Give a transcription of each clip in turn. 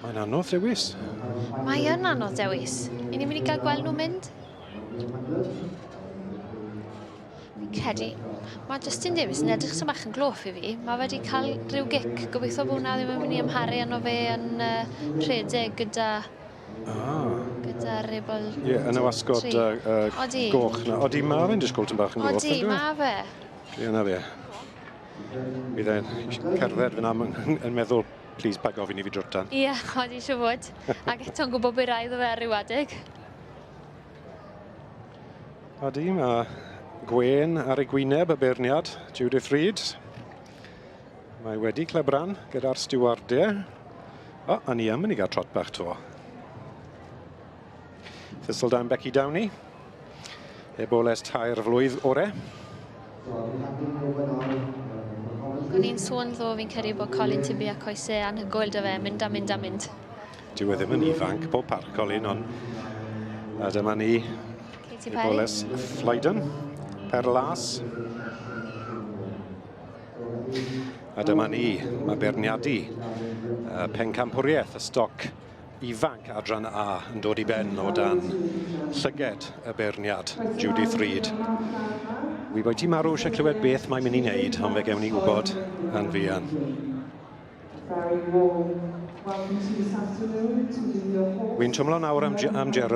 Mae'n anodd dewis. Mae yn anodd dewis. I ni'n mynd i gael gweld nhw'n mynd? Fi'n credu, mae Justin Davies yn edrych sy'n bach yn gloff i fi. Mae fe wedi cael rhyw gic. Gobeithio bod hwnna ddim yn mynd i amharu arno fe yn rhedeg gyda gyda'r rebel. Ie, yeah, yn y wasgod goch na. Odi, mae fe'n disgwyl tyn bach yn gloff. Odi, mae fe. Ie, na fe. Bydd e'n cerdded fyna yn meddwl, please paid gofyn i fi drotan. Ie, yeah, odi, siw fod. Ac eto'n gwybod beth rhaid o fe ar ryw adeg. Odi, mae gwên ar ei gwyneb y beirniad, Judith Reid. Mae wedi clebran gyda'r stiwardiau. O, a ni am yn i gael trot bach to. Thistledown Becky Downey. Eboles tair flwydd ore. O'n i'n sôn ddo fi'n credu bod Colin Tibby a coesau anhygoel da fe, mynd a mynd a mynd. Dyw e ddim yn ifanc, pob parch Colin, ond a dyma ni. Katy Perry. Eboles Flyden, Perlas. A dyma ni, mae beirniadu pencampwriaeth y stoc ifanc adran A yn dod i ben o dan llyged y beirniad, Judith Reid. Wi boi ti marw eisiau clywed beth mae'n mynd i wneud, ond fe gewn ni wybod yn fuan. Wi'n twmlo nawr am, am Ger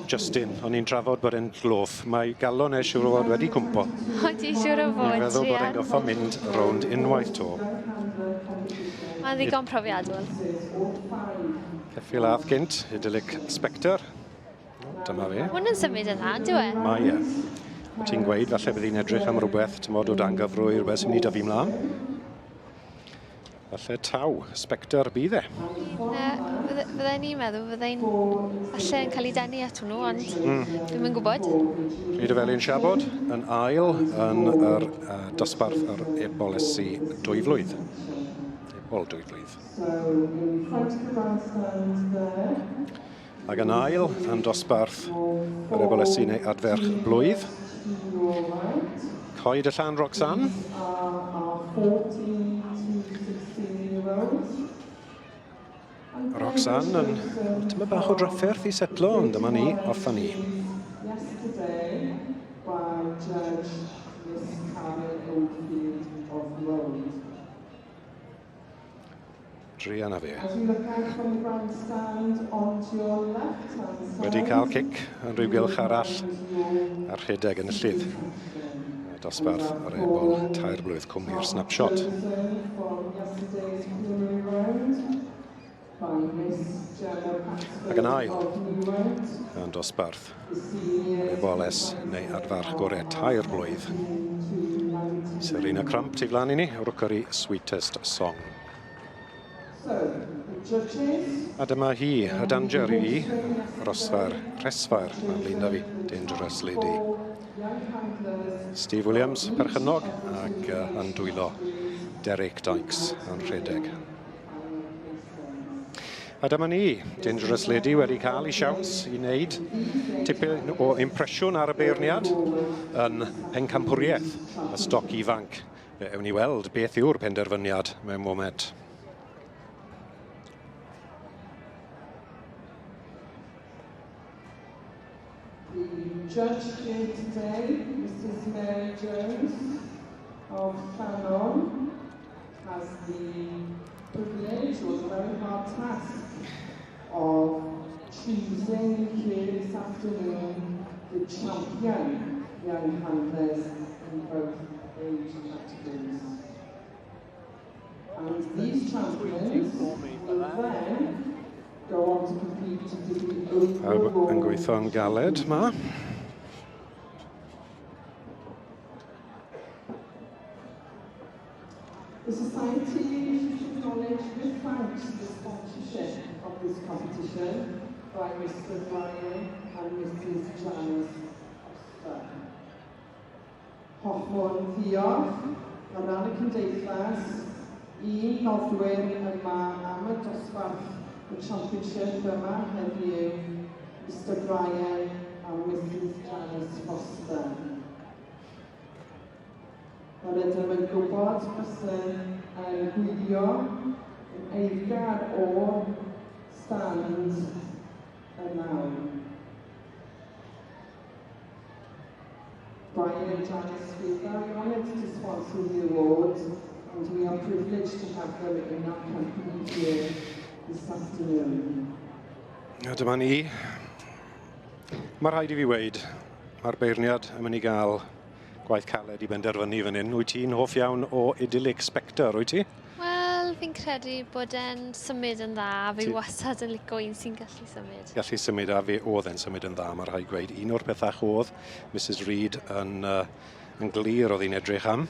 Justin. O'n i'n trafod bod e'n gloff. Mae galon e siŵr o fod wedi cwmpo. Odi, siŵr o fod. Fi'n meddwl bod e'n goffo mynd rownd unwaith to. Mae'n ddigon profiadol. Ceffyl ath gynt, Idyllic Spectre. Dyma fe. Hwn yn symud yn dda, dyw e? Mae e. Ti'n gweud, falle bydd hi'n edrych am rhywbeth, ti'n modd o dan gyfrwy, rhywbeth sy'n mynd i dyfu mlaen. Falle taw, Spectre bydd e. Fydden ni'n meddwl, fydde'n falle yn cael ei denu at hwnnw, ond ddim yn gwybod. Rhyd y Felin Siabod yn ail yn yr dosbarth yr ebolesi dwy flwydd. Ebol dwy flwydd. Ac yn ail yn dosbarth yr ebolesi neu adferch blwydd. Coed y Llan Roxanne. Roxanne yn tyma bach o drafferth i setlo, ond dyma ni, off â ni. Druan a fe. Wedi cael cic yn rhyw gylch arall a'r rhedeg yn y llydd. Dosbarth yr ebol tair blwydd cwmni'r Snapshot. Ac yn ail, yn dosbarth Eboles neu adfarch gorau tair blwydd. Serena Crump tu flaen i ni, Rookery Sweetest Song. A dyma hi, y danger i fi, Rosfair, Rhesfair, mae'n flin da fi, Dangerous Lady. Steve Williams, perchennog, ac yn dwylo Derek Dykes yn rhedeg. A dyma ni, Dangerous Lady wedi cael ei siawns i wneud tipyn o impresiwn ar y beirniad yn pencampwriaeth y stoc ifanc. Fe ewn ni weld beth yw'r penderfyniad mewn moment. The judge here today, Mrs Mary Jones of Llanon, has the privilege or the very hard task of choosing here this afternoon the champion young handlers in both age categories. And these champions will then go on to compete to the Pawb yn gweithio'n galed ma. The Society wishes to acknowledge with thanks the sponsorship of this competition by Mr Brian and Mrs Janice Foster. Hoffwn ddiolch ar ran y Cymdeithas i'n noddwyr yma am y dosbarth y Championship yma heddiw, Mr Brian a Mrs Janice Foster. Yr ydym yn gwybod bysen yn gwylio yn eiddgar o stand ynawn. Brian and Janice feel very honoured to sponsor the award, and we are privileged to have them in our company here this afternoon. A dyma ni. Mae rhaid i fi weud, mae'r beirniad yn mynd i gael gwaith caled i benderfynu fan hyn. Wyt ti'n hoff iawn o Idyllic Spectre, wyt ti? Wel, fi'n credu bod e'n symud yn dda. Fi wastad yn lico un sy'n gallu symud. Gallu symud, a fe oedd e'n symud yn dda, mae rhaid gweud. Un o'r pethau oedd Mrs Reid yn, yn glir oedd hi'n edrych am.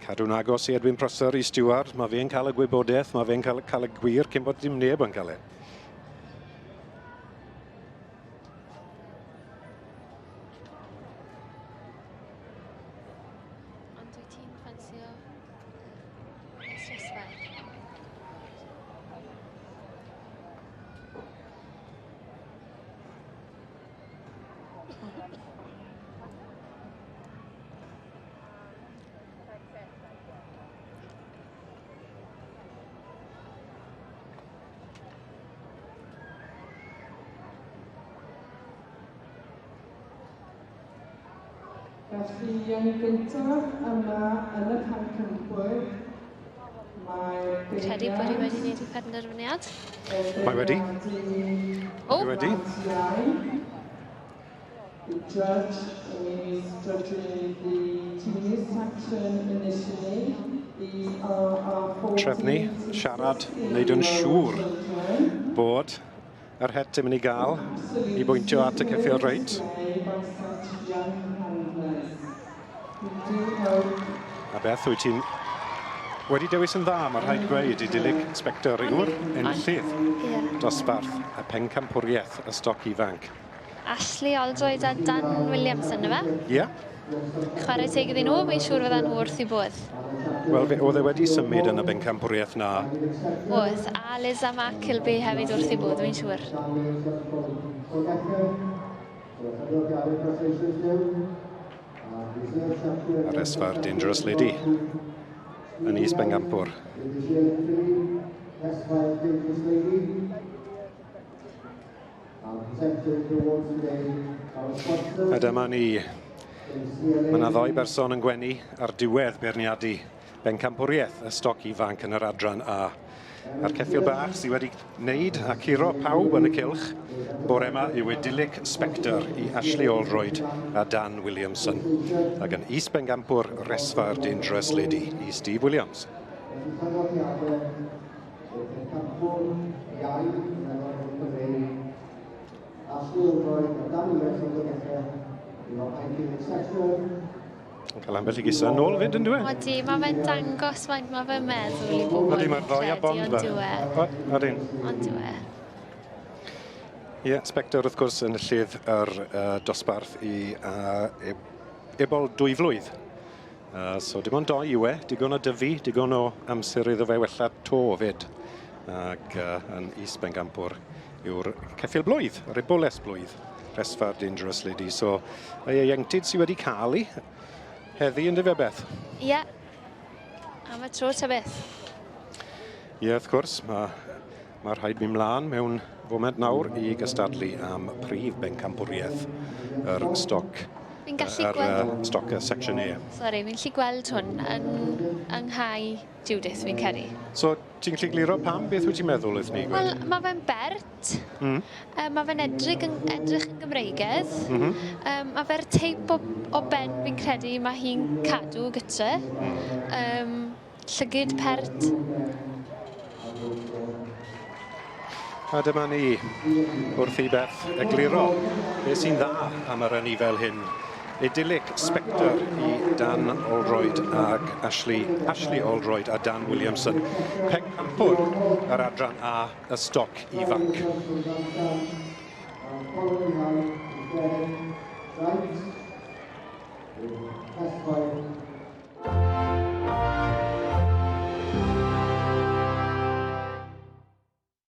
Cadw'n agos i Edwin Prosser, i Stewart. Mae fe'n cael y gwybodaeth, mae fe'n cael, cael y gwir cyn bod dim neb yn cael e. Ond dwi ti'n ffansio Mistress Fair? Felly, yn gyntaf yma yn y pencampwyr, mae'r Credu bod hi wedi gwneud ei phenderfyniad. Mae wedi. O! Mae wedi. The judge is judging the junior section initially. These are our 14 Trefnu, to siarad, 16 wneud yn siŵr children. bod yr het yn mynd i gael i bwyntio at y ceffyl reit. A beth wyt ti'n wedi dewis yn dda, mae rhaid gweud, Idyllic Spectre yw'r enillydd dosbarth y pencampwriaeth y stoc ifanc. Ashley Oldroyd a Dan Williamson, yma? Ie. Yeah. Chwarae teg iddyn nhw, fi'n siŵr fyddan nhw wrth i bodd. Wel, fe, oedd e wedi symud yn y bencampwriaeth na. Oedd, a Liz a Mark Kilby hefyd wrth i bodd, fi'n siŵr. A'r esfa'r Dangerous Lady yn is bencampwr. A dyma ni. Mae yna ddoi berson yn gwenu ar diwedd beirniadu bencampwriaeth y stoc ifanc yn yr adran A. A'r ceffyl bach sydd wedi wneud a curo pawb yn y cylch bore yma yw Idyllic Spectre i Ashley Oldroyd a Dan Williamson. Ac yn is-bencampwr resfa'r Dangerous Lady i Steve Williams. Yn cael ambell i gusa nôl fyd yn dwi? Odi, mae fe'n dangos faint mae fe'n meddwl i bobl. Odi, mae'r ddoi a bond fe. Odyn. Ond yw e. Ie, Spectre wrth gwrs yn llydd yr dosbarth i ebol 2 flwydd. So dim ond 2 yw e, digon o dyfu, digon o amser iddo fe wella to fyd. Ac yn is-bencampwr yw'r ceffyl blwydd, yr eboles blwydd, Resfa'r Dangerous Lady. So, mae ieuenctid sydd wedi cael ei heddi yn dyfe Beth? Ie, yeah. Am y tro ta beth. Ie, yeah, wrth gwrs, mae ma rhaid mynd mlaen mewn foment nawr i gystadlu am prif bencampwriaeth yr stoc. Fi'n gallu gweld... Stoc y Section A. Sori, fi'n gallu gweld hwn yn ynghau Judith, fi'n credu. So, ti'n gallu gliro pam? Beth wyt ti'n meddwl wrth ni? Wel, mae fe'n bert. Mae fe'n edrych yn, edrych yn Gymreigedd. Mae fe'r teip o ben fi'n credu mae hi'n cadw gytre. Llygyd pert. A dyma ni wrth i Beth egluro beth sy'n dda am yr anifail hyn. Idyllic Spectre i Dan Oldroyd ag Ashley, Ashley Oldroyd a Dan Williamson. Pencampwr yr adran A y stoc ifanc.